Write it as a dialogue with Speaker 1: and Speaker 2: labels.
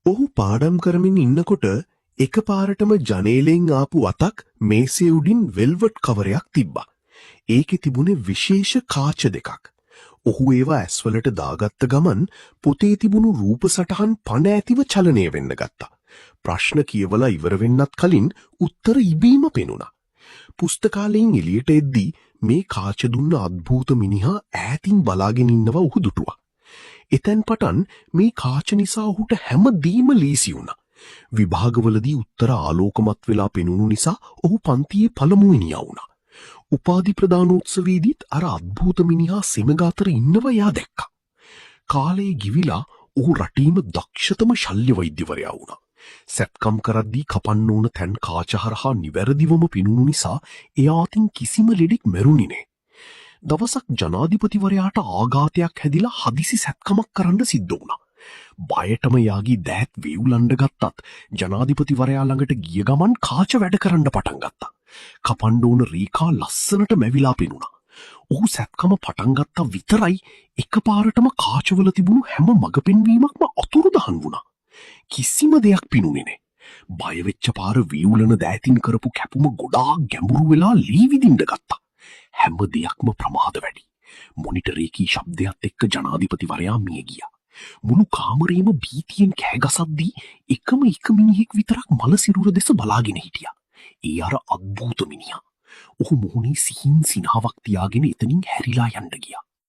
Speaker 1: ඔහු පාඩම් කරමින් ඉන්නකොට එකපාරටම ජනේලෙන් ආපු වතක් මේසේ උඩින් වෙල්වට් කවරයක් තිබ්බා. ඒකේ තිබුණේ විශේෂ කාච දෙකක්. ඔහු ඒවා ඇස්වලට දාගත්ත ගමන් පොතේ තිබුණු රූප සටහන් පණ ඇතිව චලනය වෙන්න ගත්තා. ප්‍රශ්න කියවලා ඉවර වෙන්නත් කලින් උත්තර ඉබේම පෙනුණා. පුස්තකාලයෙන් එළියට එද්දී මේ කාච දුන්න අද්භූත මිනිහා ඈතින් බලාගෙන ඉන්නවා ඔහු දුටුවා. එතැන් පටන් මේ කාච නිසා ඔහුට හැමදේම ලේසි වුණා. විභාගවලදී උත්තර ආලෝකමත් වෙලා පෙනුණු නිසා ඔහු පන්තියේ පළමුවෙනියා වුණා. උපාධි ප්‍රදානෝත්සවයේදීත් අර අද්භූත මිනිහා සෙනඟ අතර ඉන්නවා එයා දැක්කා. කාලය ගිවිලා ඔහු රටේම දක්ෂතම ශල්‍ය වෛද්‍යවරයා වුණා. සැත්කම් කරද්දී කපන්න ඕන තැන් කාච හරහා නිවැරදිවම පෙනුණු නිසා එයා අතින් කිසිම ලෙඩෙක් මැරුණේ නෑ. දවසක් ජනාධිපතිවරයාට ආඝාතයක් හැදිලා හදිසි සැත්කමක් කරන්න සිද්ධ වුණා. බයටම එයාගේ දෑත් වේවුලන්න ගත්තත් ජනාධිපතිවරයා ළඟට ගිය ගමන් කාච වැඩ කරන්න පටන් ගත්තා. කපන්න ඕන රේඛා ලස්සනට මැවිලා පෙනුණා. ඔහු සැත්කම පටන් ගත්තා විතරයි එකපාරටම කාචවල තිබුණු හැම මඟ පෙන්වීමක්ම අතුරුදහන් වුණා. කිසිම දෙයක් පෙනුනේ නෑ. බය වෙච්ච පාර වේවුලන දෑතින් කරපු කැපුම ගොඩාක් ගැඹුරු වෙලා ලේ විදින්න ගත්තා. හැම දෙයක්ම ප්‍රමාද වැඩි. මොනිටර් එකේ ශබ්දයත් එක්ක ජනාධිපතිවරයා මිය ගියා. මුළු කාමරේම භීතියෙන් කෑ ගසද්දී එකම එක මිනිහෙක් විතරක් මළ සිරුර දෙස බලාගෙන හිටියා. ඒ අර අද්භූත මිනිහා. ඔහු මුහුණේ සිහින් සිනාවක් තියාගෙන එතනින් හැරිලා යන්න ගියා.